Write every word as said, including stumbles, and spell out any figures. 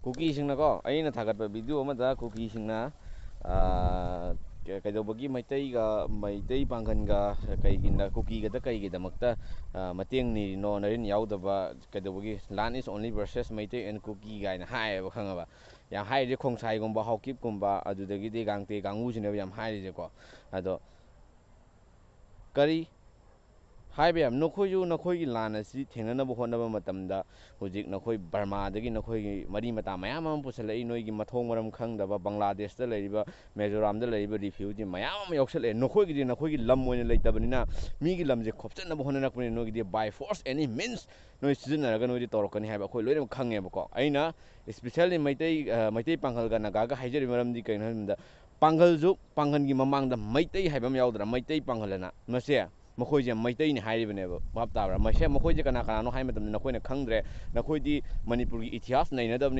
ꯀꯨꯀꯤꯁꯤꯡꯅꯀꯣ, ꯑꯩꯅ ꯊꯥꯒꯠꯄ ꯚꯤꯗꯤꯑꯣ ꯑꯃꯗ ꯀꯨꯀꯤꯁꯤꯡꯅ, ꯑꯥ, ꯀ-, ꯀꯩꯗꯧꯕꯒꯤ ꯃꯩꯇꯩꯒ, ꯃꯩꯇꯩ ꯄꯥꯡꯒꯜꯒ ꯀꯩꯒꯤꯅ, ꯀꯨꯀꯤꯒꯗ ꯀꯩꯒꯤꯗꯃꯛꯇ, ꯑꯥ, ꯃꯇꯦꯡ ꯅꯤꯔꯤꯅꯣ, ꯅꯔꯤꯟ ꯌꯥꯎꯗꯕ, ꯀꯩꯗꯧꯕꯒꯤ, "Land is only versus Meitei and ꯀꯨꯀꯤ" ꯀꯥꯏꯅ ꯍꯥꯏꯌꯦꯕ, ꯈꯪꯉꯕ? ꯌꯥꯝ ꯍꯥꯏꯔꯤꯁꯦ ꯈꯣꯡꯁꯥꯏꯒꯨꯝꯕ, ꯍꯥꯎꯀꯤꯞꯀꯨꯝꯕ, ꯑꯗꯨꯗꯒꯤꯗꯤ ꯒꯥꯡꯇꯦ ꯀꯥꯡꯕꯨꯁꯤꯅꯦꯕ ꯌꯥꯝ ꯍꯥꯏꯔꯤꯁꯦꯀꯣ꯫ ꯑꯗꯣ ꯀꯔꯤ ꯍꯥꯏꯕ ꯌꯥꯝ, ꯅꯈꯣꯏꯁꯨ ꯅꯈꯣꯏꯒꯤ ꯂꯥꯟ ꯑꯁꯤ ꯊꯦꯡꯅꯅꯕ ꯍꯣꯠꯅꯕ ꯃꯇꯝꯗ, ꯍꯧꯖꯤꯛ ꯅꯈꯣꯏ ꯕꯔꯃꯥꯗꯒꯤ ꯅꯈꯣꯏꯒꯤ ꯃꯔꯤ ꯃꯇꯥ ꯃꯌꯥꯝ ꯑꯃ ꯄꯨꯁꯜꯂꯛꯏ, ꯅꯣꯏꯒꯤ ꯃꯊꯣꯡ ꯃꯔꯝ ꯈꯪꯗꯕ, ꯕꯪꯒ꯭ꯂꯥꯗꯦꯁꯇ ꯂꯩꯔꯤꯕ, ꯃꯤꯖꯣꯔꯥꯝꯗ ꯂꯩꯔꯤꯕ ꯔꯤꯐ꯭ꯌꯨꯖꯤ ꯃꯌꯥꯝ ꯑꯃ ꯌꯥꯎꯁꯜꯂꯛꯑꯦ꯫ ꯅꯈꯣꯏꯒꯤꯗꯤ ꯅꯈꯣꯏꯒꯤ ꯂꯝ ꯑꯣꯏꯅ ꯂꯩꯇꯕꯅꯤꯅ, ꯃꯤꯒꯤ ꯂꯝꯁꯦ ꯈꯣꯞꯆꯠꯅꯕ ꯍꯣꯠꯅꯔꯛꯄꯅꯤꯅ, ꯅꯣꯏꯒꯤꯗꯤ by force any means ꯅꯣꯏ ꯁꯤꯖꯤꯟꯅꯔꯒ ꯅꯣꯏꯗꯤ ꯇꯧꯔꯛꯀꯅꯤ ꯍꯥꯏꯕ ꯑꯩꯈꯣꯏ ꯂꯣꯏꯅꯃꯛ ꯈꯪꯉꯦꯕꯀꯣ꯫ ꯑꯩꯅ especially ꯃꯩꯇꯩ, ꯑ, ꯃꯩꯇꯩ ꯄꯥꯡꯒꯜꯒ ꯅꯥꯒꯥꯒ ꯍꯥꯏꯖꯔꯤꯕ ꯃꯔꯝꯗꯤ ꯀꯩꯅꯣ ꯍꯥꯏꯕ ꯃꯇꯝꯗ, ꯄꯥꯡꯒꯜꯁꯨ, ꯄꯥꯡꯒꯜꯒꯤ ꯃꯃꯥꯡꯗ ꯃꯩꯇꯩ ꯍꯥꯏꯕ ꯑꯃ ꯌꯥꯎꯗ꯭ꯔꯥ? ꯃꯩꯇꯩ ꯄꯥꯡꯒꯜ ꯑꯅ꯫ ꯃꯁꯦ ꯃꯈꯣꯏꯁꯦ ꯃꯩꯇꯩꯅꯤ ꯍꯥꯏꯔꯤꯕꯅꯦꯕ, ꯚꯥꯞ ꯇꯥꯕ꯭ꯔꯥ? ꯃꯁꯦ ꯃꯈꯣꯏꯁꯦ ꯀꯅꯥ ꯀꯅꯥꯅꯣ ꯍꯥꯏꯕ ꯃꯇꯝꯗ ꯅꯈꯣꯏꯅ ꯈꯪꯗ꯭ꯔꯦ꯫ ꯅꯈꯣꯏꯗꯤ ꯃꯅꯤꯄꯨꯔꯒꯤ ꯏꯇꯤꯍꯥꯁ ꯅꯩꯅꯗꯕꯅꯤ꯫